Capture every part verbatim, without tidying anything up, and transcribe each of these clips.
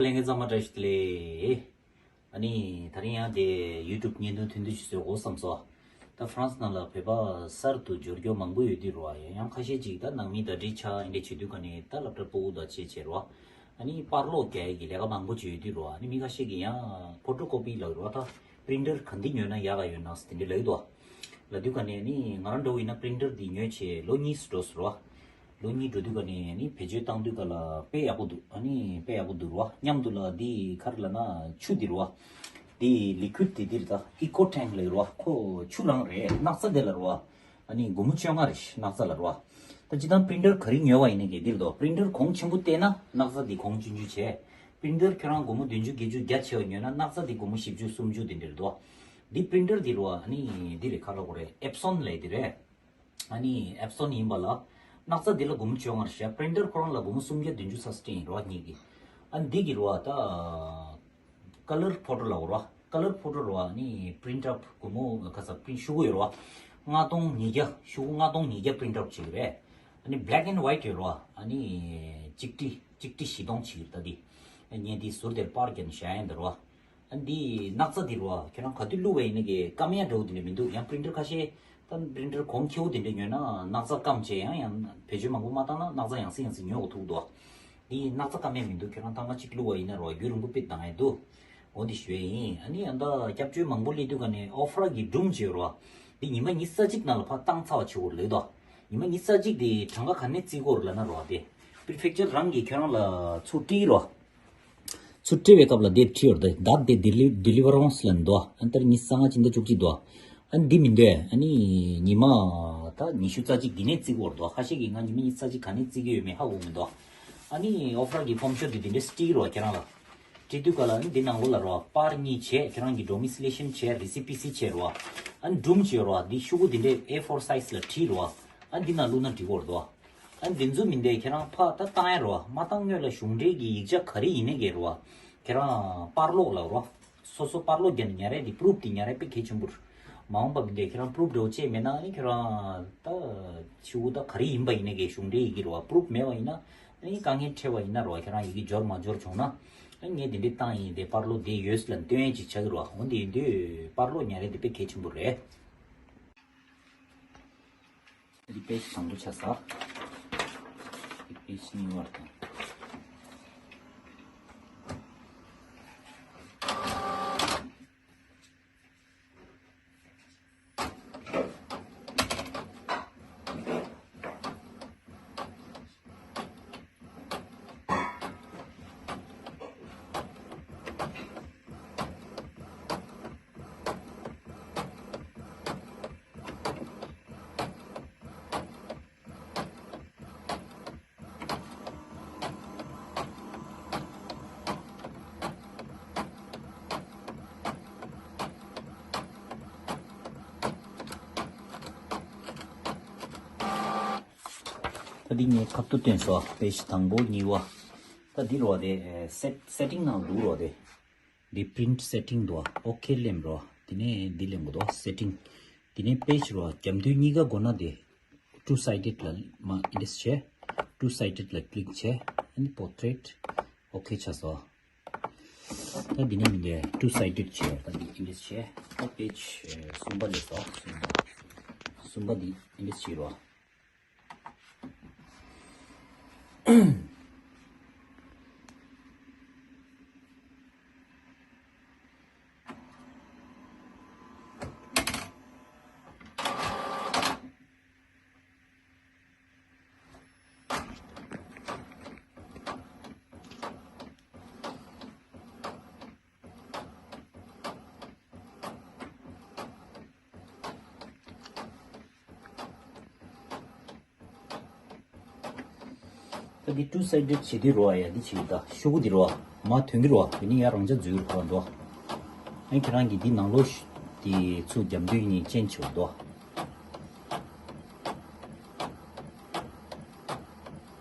ལྷན་རྒྱས་ཚང་མ་བཀྲ་ཤིས་བདེ་ལེགས། ཨ་ནི་དེ་རིང་ཡང་དེ་ཡུ་ཊུབ་བརྙན་ཐུང་ཐུང་ཐུང་ཞིག་བཟོ་དགོས་བསམ་སོང་། ད་ཧྥ་རན་སི་ནང་ལ་བོད་པ་གསར་དུ་འབྱོར་རྒྱུ་མང་པོ་ཡོད་དུས་རེད་བ། ཡང་ཡང་ཁ་ཤས་ཅིག་ད་ནང་མི་ཟླ་སྒྲིལ་ཆགས་འདི་འདྲ་བྱེད་དུས་ག་ནས་ད་སློབ་གྲྭ་ཕྲུ་གུ་དང་བཅས་བྱས་རེད་བ། ཨ་ནི་པར་ཀློག་རྒྱག་ཡས་ཀྱི་ལས་ཀ་མང་པོ་ཅིག་ཡོད་དུས་རེད་བ། ཨ་ནི་མི་ཁ་ཤས་ཀྱིས་ཡང་ཕོ་ཊོ་ཀོ་པི་ལབ་རེད་བ། ད་པི་རིན་ཊར་ག་འདི་ཉོས་ན་ཡག་ག་ཡོད་ན་ཟེར་དེ་འདྲ་ལབ་ཀྱི་འདུག་བ། ལབ་དུས་ག་ནས་ནི་ང་རང་འདྲ་བོ་ཡིན་ན་པི་རིན་ཊར་འདི་ཉོས་བྱས་ལོ་གཉིས་སུ་འགྲོ་སོང་རེད་བ། ལོ་གཉིས་འགྲོ་དུས་ག་ནས་ནི་བེད་སྤྱོད་བཏང་དུས་ག་ལ་དཔེ་ཡག་པོ་འདུག་ཨ་ནི་དཔེ་ཡག་པོ་འདུག་རེད་བ། མཉམ་དུ་ལ་འདི་ག་རེ་ལབ་ན་ཆུ་འདི་རེད་བ། འདི་ལི་ཀུའིཌ་འདི་འདི་རེད། ད་ཨི་ཀོ་ཊེང་ལབ་རེད་བ། ཁོ་ཆུ་རང་རེད། སྣག་ཚ་དེ་ལ་རེད་བ། ཨ་ནི་སྒོར་མོ་བཅོ་ལྔ་རེད། སྣག་ཚ་ལ་རེད་བ། ད་སྤྱིར་བཏང་པི་རིན་ཊར་ག་རེ་ཉོས་པ་ཡིན་ནའི་གི་འདི་རེད་དོ། པི་རིན་ཊར་གོང་ཆེན་པོ་བལྟས་ན་སྣག་ཚ་འདི་གོང་ཆུང་ཆུང་བྱས། པི་རིན་ཊར་ཁྱོད་རང་སྒོར་མོ་བདུན་ཅུ་བརྒྱད་ཅུ་རྒྱ་ཆེ་བ་ཉོས་ན་སྣག་ཚ་འདི་སྒོར་མོ་བཞི་བཅུ་སུམ་ཅུ་འདི་འདྲ་རེད་དོ། འདི་པི་རིན་ཊར་འདི་རེད་བ། ཨ་ནི་འདི་རེད། ག་རེ་ལབ་དགོས་རེད། ཨེབ་སོན་ལབ་ཡས་འདི་རེད། ཨ་ནི་ཨེབ་སོན་ཡིན་པ་ལ་སྣག་ཚ་འདི་ལ་སྒོར་མོ་བཅོ་ལྔ་རེད་ཤག་པི་རིན་ཊར་ཁོ་རང་ལ་སྒོར་མོ་སུམ་བརྒྱ་བདུན་ཅུ་ཙམ་སྤྲད་ཡིན་རེད་བ་ངེད་ཀྱིས། ཨ་ནི་འདི་གི་རེད་བ། ད་ཀ་ལར་ཕོ་ཊོ་ལབ་དགོས་རེད་བ། ཀ་ལར་ཕོ་ཊོ་རེད་བ། ཨ་ནི་པི་རིན་ཊི་ཨབ་སྒོར་མོ་ག་ཚོད་པི་རིན་ཊི་ཤོག་གུ་ཡོད་རེད་བ། ལྔ་སྟོང་ཉིས་བརྒྱ། ཤོག་གུ་ལྔ་སྟོང་ཉིས་བརྒྱ་པི་རིན་ཊི་ཨབ་བྱེད་ཀྱི་རེད། ཨ་ནི་བྷེ་ལེག་ཨེན་ཝའིཊ་ཡོད་རེད་བ། ཨ་ནི་གཅིག་ཁྲི་གཅིག་ཁྲི་བཞི་སྟོང་བྱེད་ཀྱི་རེད། ད་འདི་ངས་འདི་ཟུར་དེར་པར་བརྒྱབ་ནས་བཞག་ཡ་འདི་རེད་བ། ཨ་འདི་སྣག་ཚ་འདི་རེད་བ། ཁྱེད་རང་ག་དུས་བླུགས་པ་ཡིན་ན་གི་སྐམ་ཡ་འདྲ་བོ་དེ་འདྲ་མི་འདུག་ཡང་པི་རིན་ཊར་ཁ་ཤས་ད་པི་རིན་ཊར་གོང་ཁེ་པོ་དེ་འདྲ་ཉོས་ན་སྣག་ཚ་སྐམ་བྱས། ཡང་ཡང་བེད་སྤྱོད་མང་པོ་མ་བཏང་ན་སྣག་ཚ་ཡང་སེ་ཡང་སེ་ཉོ་དགོས་ཐུག་འདུག་འདི་སྣག་ཚ་སྐམ་ཡ་མི་འདུག་ཁྱེད་རང་ཐེངས་མ་གཅིག་བླུགས་པ་ཡིན་ན་རེད་བ། རྒྱུན་རིང་པོ་དཔེ་བཏང་ཡ་འདུག་འོ་འདི་ཞུ་ཡ་ཡིན། ཨ་ནི་ཡང་ད་སྐྱབས་བཅོལ་མང་པོ་སླེབས་དུས་ག་ནས་ཨོ་ཧྥ་ར་གི་སྒྲུང་བྱས་རེད་བ། འདི་ཉི་མ་ཉི་ཤུ་རྩ་གཅིག་ནང་ལ་ཕར་བཏང་ཚར་བ་བྱེད་དགོས་རེད་ད། ཉི་མ་ཉི་ཤུ་རྩ་གཅིག་དེ་གྲངས་ཀ་ག་ནས་བརྩི་དགོས་རེད་ལབ་ན་རེད་བ། དེ་པི་རི་ཕེག་ཅར་རང་གིས་ཁྱོད་རང་ལ་ཚུར་སྤྲད་རེད་བ། ཚུར་སྤྲད་པའི་སྐབས་ལ་དེབ་ཁྲིད་ཡོད་རེད། ད་དེ་ཌི་ལི་ཌི་ལི་ཝར་རེན་སི་ལབ་འདུག་ཨ་ནི་ད་ཉི་ཤུ་རྩ་ལྔ་སྤྱི་ཟླ་བཅུ་གཅིག་འདུག་ཨ་ནི་འདི་མི་འདུག་ཨ་ནི་ཉི་མ་ད་ཉི་ཤུ་རྩ་གཅིག་འདི་ནས་བརྩི་དགོས་རེད་འདུག་ཁ་ཤས་ཀྱིས་ང་ཉི་མ་ཉི་ཤུ་རྩ་གཅིག་ག་ནས་བརྩི་གི་ཡོད་མེད་ཧ་གོ་མི་འདུག་ཨ་ནི་ཨོ་ཧྥ་ར་གི་ཕོམ་ཤོག་འདི་དེ་འདྲས་སྤྲད་རེད་བ་ཁྱེད་རང་ལ། སྤྲད་དུས་ག་ལ་ཨ་ནི་འདི་ནང་ལོགས་ལ་རེད་བ། པར་གཉིས་བྱས། ཁྱེད་རང་གི་ཌོ་མི་སི་ལེ་ཤན་བྱས། རི་སི་པི་སི་བྱས་རེད་བ། ཨ་ནི་སྒྲུང་བྱས་རེད་བ། འདི་ཤོག་གུ་འདི་འདྲས་ཨེ་ཕོར་སའི་ཛི་ལ་བྲིས་རེད་བ། ཨ་ནི་འདི་ནང་བླུགས་ན་འགྲིག་གི་རེད་འདུག་ཨ་འདི་ཚོ་མིན་ཏེ་ཁྱེད་རང་ཕར་ད་བཏང་ཡ་རེད་བ། མ་བཏང་སྔོན་ལ་གཞུང་འབྲེལ་གྱི་ཡིག་ཆ་ག་རེ་ཡིན་ནའི་གི་རེད་བ། ཁྱེད་རང་པར་ཀློག་ལབ་རེད་བ། སོ་སོ་པར་ཀློག་བརྒྱབ་ནས་ཉར་ཡ་དེ་པུ་རུབ་དེ་ཉར་ཡ་དཔེ་གལ་ཆེན་པོ་རེད། མ་འོངས་པ་མིན་ཏེ་ཁྱེད་རང་པུ་རུབ་འདྲ་བོ་ཅིག་མེད་ན་ཨ་ནི་ཁྱེད་རང་ད་ཤོག་གུ་ད་ག་རེ་ཡིན་པ་ཡིན་ནའི་གི་གཞུང་འབྲེལ་ཡི་གེ་རེད་བ། པུ་རུབ་མེད་པ་ཡིན་ན་ཨ་ནི་དཀའ་ངལ་འཕྲད་པ་ཡིན་ན་རེད་བ། ཁྱེད་རང་ཡི་གེ་འབྱོར་མ་འབྱོར་བྱུང་ན་ཨ་ནི་ངས་དེ་འདྲས་བཏང་ཡིན། དེ་པར་ཀློག་དེ་ཡོད་ལབ་སྟོན་ཡ་ཅིག་ཆགས་ཀྱི་རེད་བ། འོ་དེ་ཡིན་དུས་པར་ཀློག་ཉར་ཡ་དེ་དཔེ་གལ་ཆེན་པོ་རེད། འདི་པེ་ཇི་དང་པོ་ཆགས་ས། འདི་པེ་ཇི་གཉིས་པ་དང་། ད་འདི་ངས་ཁ་ཐུག་སྟོན་སོང་། པེ་ཇི་དང་པོ་གཉིས་པ། ད་འདི་རེད་བ། དེ་སེ་སེ་ཊིང་ནང་འདུག་རེད་བ། དེ་འདི་པི་རིན་ཊི་སེ་ཊིང་འདུག་བ། ཨོ་ཁེ་ལེམ་རེད་བ། དེ་ནས་འདི་ལེམ་དགོས་འདུག་བ། སེ་ཊིང་། དེ་ནས་པེ་ཇི་རེད་བ། རྒྱབ་མདུན་གཉིས་ཀ་སྒོ་ན་དེ་ཊུ་སའི་ཌེཌ་ལ་མ་ཨིན་ཌེག་སི་བྱས། ཊུ་སའི་ཌེཌ་ལ་ཀི་ལིག་བྱས། ཨ་ནི་པོར་ཊེ་རེཊ། ཨོ་ཁེ་ཆགས་སོང་། ད་འདི་ནས་མི་འདུག་ཊུ་སའི་ཌེཌ་བྱས། ད་འདི་ཨིན་ཌེག་སི་བྱས། ད་པེ་ཇི་གསུམ་པ་སླེབས་སོང་། གསུམ་པ། གསུམ་པ་འདི་ཨིན་ཌེག་སི་བྱས་རེད་བ། ད་འདི་ཊུ་སའི་ཌེཌ་བྱེད་དུས་རེད་བ། ཡ་འདི་བྱེད་ད་ཤོག་གུ་འདི་རེད་བ། མར་ཐོན་གྱི་རེད་བ། དེ་ནས་ཡར་རང་འཇགས་འཛུལ་གྱི་རེད་བ་འདུག་ཨ་ཁྱེད་རང་གིས་འདི་ནང་ལོགས་ཤིག་འདི་ཚུར་རྒྱབ་མདུན་གཉིས་ཅན་བྱེད་དགོས་འདུག་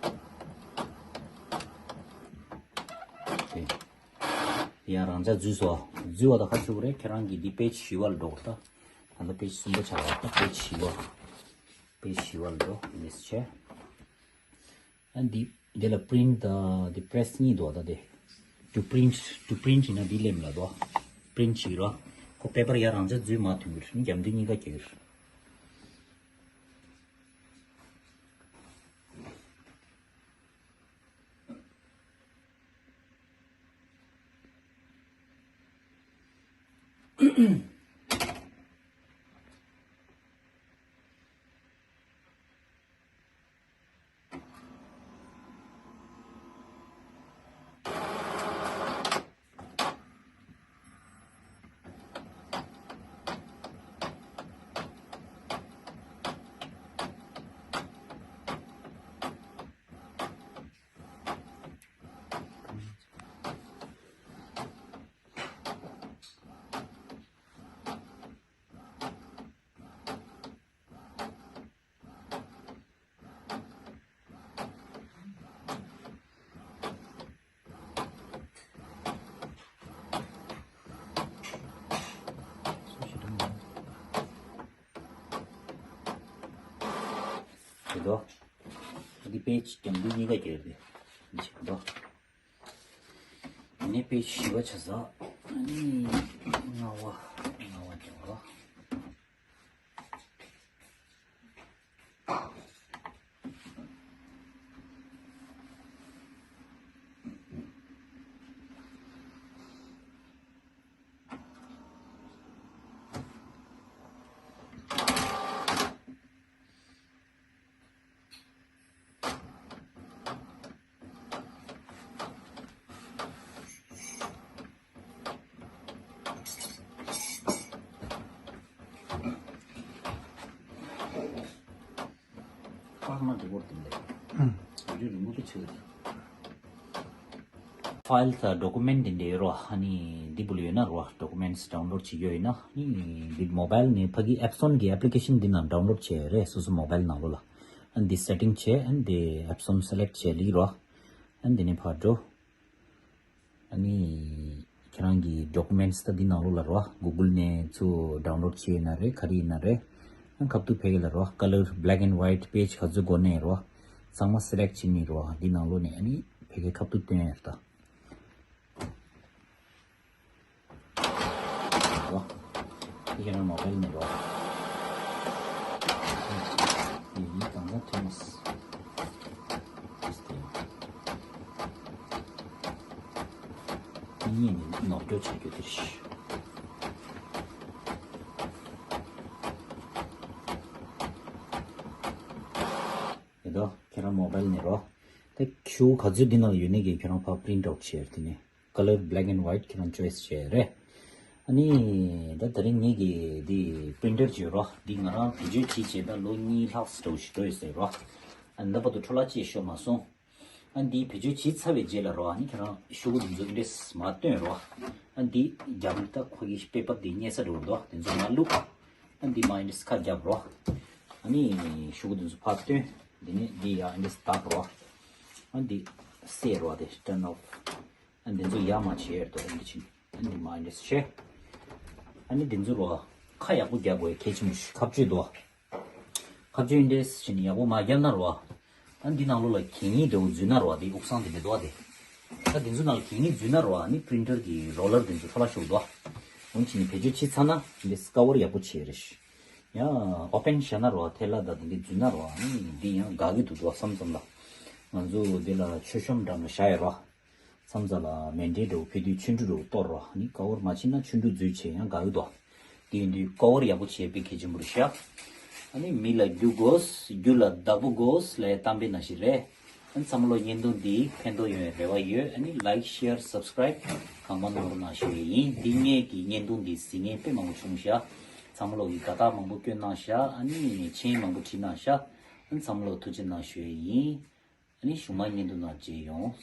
ཡ་རང་འཇགས་འཛུལ་སོང་། འཛུལ་བ་ད་ག་རེ་བྱེད་དགོས་རེད། ཁྱེད་རང་གིས་འདི་པེ་ཇི་བཞི་པ་ལ་འགྲོ་དགོས་རེད་ད། ད་ལྟ་པེ་ཇི་གསུམ་པ་ཆགས་པ་ད། པེ་ཇི་བཞི་པ། པེ་ཇི་བཞི་པ་ལ་འགྲོ། ཨིན་ཌེག་སི་བྱས། ཨ་འདི་འདི་ལ་པི་རིན་ཊི་དང་འདི་པི་རེ་སི་གཉིས་འདུག་ད་དེ་ To print, to print ཡིན་ན་འདི་ལེམ་ལ་དོ། པི་རིན་ཊི་བྱེད་རོགས། ཁོ་པེ་པར་ཡ་རང་ཅག་འཛུལ་མ་ཐུབ་གི་རེད། རྒྱབ་མདུན་གཉིས་ཀ་གྱེས་གི་རེད། དེ་དོ། འདི་པེ་ཇི་རྒྱབ་མདུན་གཉིས་ཀ་གྱེས་རེད། འདི་བྱེད་དོ། ནས་པེ་ཇི་བཞི་པ་ཆ་ཚང་། ཨ་ནི་ལྔ་པ། ལྔ་པ་རྒྱག་རོགས། པར་མ་འདི་བོར་དེ་འདྲ། ཨང་། རི་རི་མོ་དེ་ཆེ་རེད། ཕའིལ་དང་ཌོ་ཀུ་མེན་ཊི་འདི་འདྲ་ཡོད་རོ། ཨ་ནི་འདི་བུ་ལ་ཡོད་ན་རོ། ཌོ་ཀུ་མེན་ཊི་ཌའུན་ལོཌ་བྱེད་ཡོད་ཡིན་ན། ཨ་ནི་འདི་མོ་བྷའིལ་ནས་ཕ་གི་ཨེབ་སོན་གྱི་ཨེབ་ལི་ཀེ་ཤན་འདི་ནང་ཌའུན་ལོཌ་བྱས་རེད། སོ་སོ་མོ་བྷའིལ་ནང་ལོགས་ལ། ཨ་ནི་འདི་སེ་ཊིང་བྱས། ཨ་ནི་འདི་ཨེབ་སོན་སེ་ལེག་བྱས་ལིག་རོ། ཨ་ནི་འདི་ནས་ཕར་འགྲོ། ཨ་ནི་ཁྱེད་རང་གི་ཌོ་ཀུ་མེན་ཊི་ད་འདི་ནང་ལོགས་ལ་རོ། གུ་གུལ་ནས་ཚུར་ཌའུན་ལོཌ་བྱས་ཡིན་ན་རེད། ག་རེ་ཡིན་ན་རེད། ཨ་ཁ་ཐུག་ཕ་གི་ལ་རོ། ཀ་ལར་བྷ་ལེག་ཨེན་ཝའིཊ་པེ་ཇི་ག་ཚོད་དགོས་ནའི་རོ། ཚང་མ་སེ་ལེག་བྱེད་ནི་རོ། འདི་ནང་ལོགས་ནས་ཨ་ནི་ཕ་གི་ཁ་ཐུག་སྟོན་ཡ་རེད་ད། རོ། འདི་ཁྱེད་རང་མོ་བྷའིལ་ནས་རོ། འདི་ཡིན་གང་ག་ཐོན་མ་སོང་། གཉིས་ནི་ནོར་སྐྱོ་བྱ་རྒྱུ་དེ་རེད། ཡ་དོ། ཁྱེད་རང་མོ་བྷའིལ་ནས་རོ། ད་ཤོག་གུ་ག་ཚོད་འདི་ནང་ལ་ཡོད་ནི་གི་ཁྱེད་རང་ཕར་པི་རིན་ཊི་ཨའུཊ་བྱས་དེ་ནས་ཀ་ལར་བྷ་ལེག་ཨེན་ཝའིཊ་ཁྱེད་རང་ཅོའི་སི་བྱས་རེད། ཨ་ནི་ད་དེ་རིང་ངེད་ཀྱི་འདི་པི་རིན་ཊར་བརྗོད་རོ། འདི་ང་རང་བེད་སྤྱོད་བྱས་བྱས་ད་ལོ་གཉིས་ལྷག་ཙམ་འགྲོ་ཞིག་འགྲོ་ཡོད་ཟེར་རོ། ཨ་ནི་ད་བར་དུ་འཕྲོ་བརླག་ཅིག་ཤོར་མ་སོང་། ཨ་འདི་བེད་སྤྱོད་བྱས་ཚར་བའི་རྗེས་ལ་རོ། ཨ་ནི་ཁྱེད་རང་ཤོག་གུ་འདི་ཚོ་འདྲེས་མ་བཏོན་རོ། ཨ་འདི་རྒྱབ་ནས་ད་ཁོ་གི་པེ་པར་འདི་རྙེད་ས་འགྲོ་རོ། དེ་ཚོ་མ་བླུགས། ཨ་འདི་མ་འདྲེས་ཁ་རྒྱབ་རོ། ཨ་ནི་ཤོག་གུ་འདི་ཚོ་ཕར་བཏོན། འདི་ནས་འདི་ཡ་འདྲེས་བཏབ་རོ། ཨ་འདི་སེལ་རོ། དེ་ཊརན་ཨོཕ། ཨ་འདི་ཚོ་ཡ་མ་བྱེད་ཡར་དོ། ཨ་འདི་ཕྱིན། ཨ་འདི་མ་འདྲེས་བྱས། ཨ་ནི་འདི་ཚོ་རོ། ཁ་ཡག་པོ་རྒྱབ་དགོས། གལ་ཆེན་པོ་ཞིག་ཁ་གཅོད་དོ། ཁ་གཅོད་འདྲེས་བྱས་ནས་ཡག་པོ་མ་བརྒྱབ་ན་རོ། ཨ་འདི་ནང་ལོགས་ལ་གད་སྙིགས་འདྲ་བོ་འཛུལ་ན་རོ། དེ་དབུགས་སང་དེ་འདྲ་འདུག་དེ། ད་དེ་ཚོ་ནང་ལ་གད་སྙིགས་འཛུལ་ན་རོ། ཨ་ནི་པི་རིན་ཊར་གྱི་རོ་ལར་དེ་ཚོ་འཕྲོ་བརླག་ཤོར་འདུག་འོན་ཀྱང་བེད་སྤྱོད་བྱས་ཚར་ན་འདི་ཀ་བར་ཡག་པོ་བྱས་རེད། ཡང་ཨོ་པན་བྱས་ན་རོ། ཐལ་ལ་དང་དེ་འདྲ་འཛུལ་ན་རོ། ཨ་ནི་འདི་ཡང་དགའ་གི་འདུག་འདུག་བསམ་བསམ་ལ། ང་ཚོ་འདི་ལ་མཆོད་གཤོམ་འགྲམ་ལ་བཞག་ཡོད་རོ། མཚམས་མཚམས་ལ་མཎྜལ་འདྲ་བོ་ཕུལ་དུས་ཆོ་འཕྲུ་འདྲ་བོ་གཏོར་རོ། ཨ་ནི་ཀ་བར་མ་ཕྱིན་ན་ཆོ་འཕྲུ་འཛུལ་བྱས་ཡང་དགའ་གི་འདུག་དེ་ཡིན་དུས་ཀ་བར་ཡག་པོ་བྱས་པའི་གལ་ཆེན་པོ་རེད་ཤག་ཨ་ནི་མི་ལ་རྒྱུ་དགོས། རྒྱུ་ལ་བདག་པོ་དགོས་ལབ་ཡ་གཏམ་དཔེ་ནང་བཞིན་རེད། ཨ་ནི་ཚང་མ་ལོ་བརྙན་ཐུང་འདི་ཕན་ཐོགས་ཡོང་བའི་རེ་བ་ཡོད། ཨ་ནི་ལའིཀ་ཤེར་སབ་སི་ཀ་རའིབ་གང་མང་གནང་རོགས་གནང་ཞུ་ཡས་ཡིན། འདི་ངེད་ཀྱི་བརྙན་ཐུང་འདི་གཟིགས་མཁན་དཔེ་མང་པོ་བྱུང་ཤག་ཚང་མ་ལོ་གིས་དགའ་རྟགས་མང་པོ་བསྐྱོན་གནང་ཤག་ཨ་ནི་མཆན་མང་པོ་བྲིས་གནང་ཤག་ཨ་ནི་ཚང་མ་ལོ་ཐུགས་རྗེ་གནང་ཞུ་ཡས་ཡིན། ཨ་ནི་གཞུག་མ་བརྙན་ཐུང་ནང་མཇལ་ཡོང་།